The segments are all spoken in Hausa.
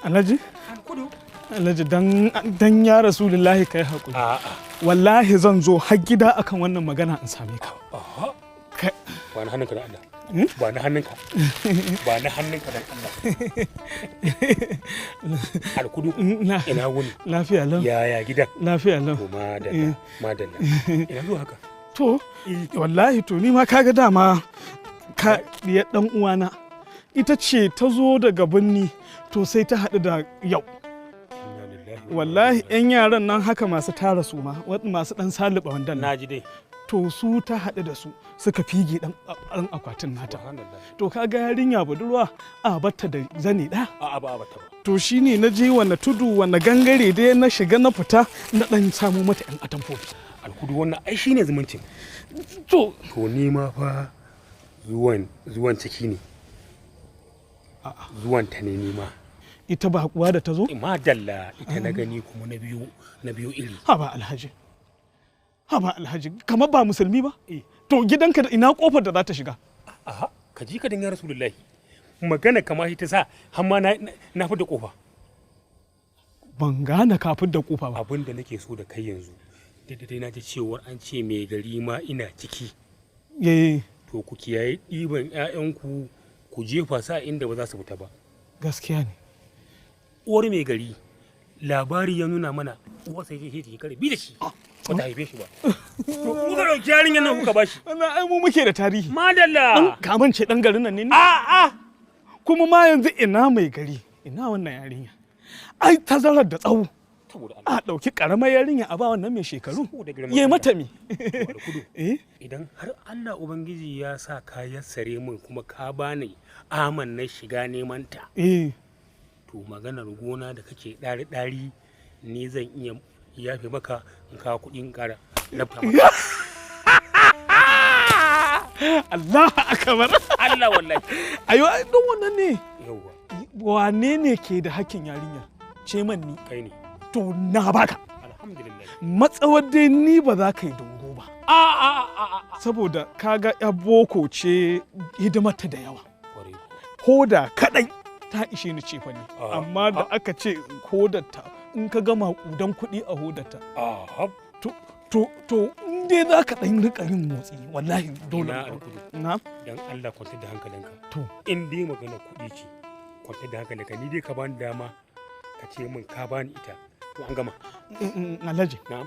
Alhaji? Kudu. Alhaji, dan ya Rasulullahi kai haƙuri. A'a. Wallahi zan zo har gida akan wannan magana in same ka. Ba na hannunka da Allah. Ba na hannunka. Ba na hannunka dan Allah. Alkudu. Ina wuni? Lafiya lau. Yaya gidan? Lafiya lau. To madalla. Madalla. Ina zuwa haka. To, wallahi to ni ma kaga dama ka diyar dan uwana ita ce ta zo daga birni, to sai ta haɗu da yau. Wallahi 'yan yaran nan haka masu tara su ma, masu ɗan saluba wandan nan. Na ji dai. To su ta haɗu da su suka fige ɗan akwatin nata. To kaga yarinya budurwa a batta da zane ɗaya. A'a, ba a batta ba. To shine na je wanne tudu wanne gangare dai na shiga na fita na ɗan samo mata 'yan atamfofi. Alkudu, wannan ai shine zumuncin. To. To ni ma fa zuwan ciki ne. Zuwan ta ne ni ma. Ita ba kuwa da ta zo? Madalla, ita na gani kuma na biyu iri. Haba Alhaji. Haba Alhaji, kamar ba musulmi ba? To gidanka da ina kofar da za ta shiga? Aha, ka ji ka dinga Rasulullahi. Magana kama shi ta sa har ma na fi da kofa. Ban gane kafin da kofa ba. Abin da nake so da kai yanzu, daidai na ji cewar an ce mai gari ma ina ciki. To ku kiyaye ɗiban 'ya'yanku ku jefa sa inda ba za su fita ba. Gaskiya ne. Uwar mai gari, labari ya nuna mana uwarsa ya ce shekara 2 da shi ba ta haife shi ba. To kuka ɗauki yarinyar nan kuka bashi. Wannan ai mu muke da tarihi. Madalla. Dan kamance dan garin nan ne ni? A a. Kuma ma yanzu ina mai gari, ina wannan yarinya. Ai tazarar da tsawo. A ɗauki ƙaramar yarinya a ba wannan mai shekaru. Ye mata mi. Eh? Idan har Allah Ubangiji ya sa ka yassare min kuma ka bani aman na shiga neman ta. To maganar gona da kake ɗari-ɗari, ni zan iya yafe maka in kawo kuɗi in ƙara lafta maka. Allah akbar. Allah wallahi. Ayo, ai don wannan ne. Yauwa. Wane ne ke da hakkin yarinya? Ce man ni. Kai ne. To na baka. Alhamdulillah. Matsawar dai ni ba za ka yi dungu ba. A a a a. Saboda kaga ya boko ce, hidimarta da yawa. Hoda kadai ta ishe ni cefa ne. Amma da aka ce hodarta in ka gama kudan kuɗi a hodarta. To in dai za ka ɗan riƙa yin motsi, wallahi dole. Ina Alkudu. Na? Dan Allah kwantar da hankalinka. To. In dai magana kuɗi ce, kwantar da hankalinka, ni dai ka bani dama ka ce min ka bani ita. To an gama. Alhaji. Na'am.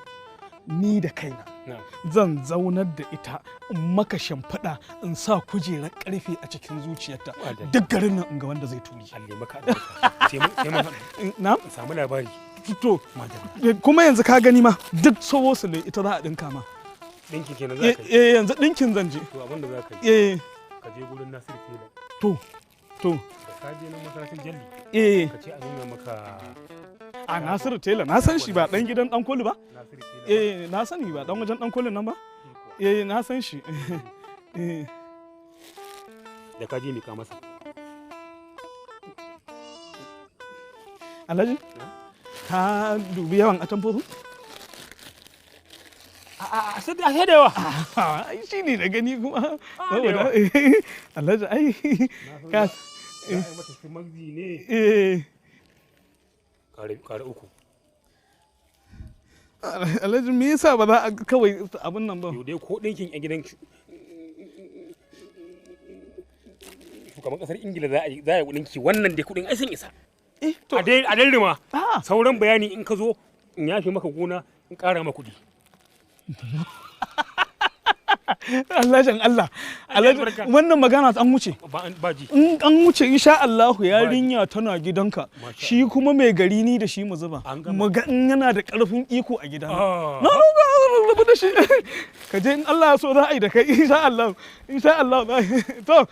Ni da kaina. Na'am. Zan zaunar da ita in maka shimfiɗa in sa kujerar ƙarfe a cikin zuciyarta. Duk garin nan in ga wanda zai turi. Allah maka albarka. Sai mun haɗu. Na? In samu labari. To, kuma yanzu ka gani ma duk sowo su ne ita za a ɗinka ma. Ɗinkin kenan za ka yi. Eh, yanzu ɗinkin zan je. To abin da za ka yi. Ka je gurin Nasiru Tela. To. Da ka je nan masallacin Jalli. Ka ce a nuna maka. A Nasiru Tela na san shi, ba ɗan gidan ɗan koli ba? Nasiru Tela. Eh, na sani, ba ɗan wajen ɗan kolin nan ba? Eh, na san shi. Eh. Da ka je mika masa. Alhaji? Ka dubi yawan atamfofin? A sai da yawa. Ai shi ne da gani kuma. Da yawa. Saboda Alhaji ai ka Za a yi mata su magzi ne. Eh. Kare uku. Alhaji, me yasa ba za a kawai abin nan ba? Yau dai ko ɗinkin a gidan shugaban ƙasar Ingila za a yi ɗinki, wannan dai kuɗin ai sun isa. Eh, to. A dai rima. Sauran bayani in ka zo in yafe maka gona in ƙara maka kuɗi. Alhajin Allah. Alhaji, wannan magana an wuce. Ba ji. In an wuce, insha Allahu yarinya tana gidanka. Shi kuma mai gari ni da shi mu zuba. Mu ga in yana da karfin iko a gidana. Na na rabu da shi. Ka je, in Allah ya so za a yi da kai insha Allah. Insha Allah. To.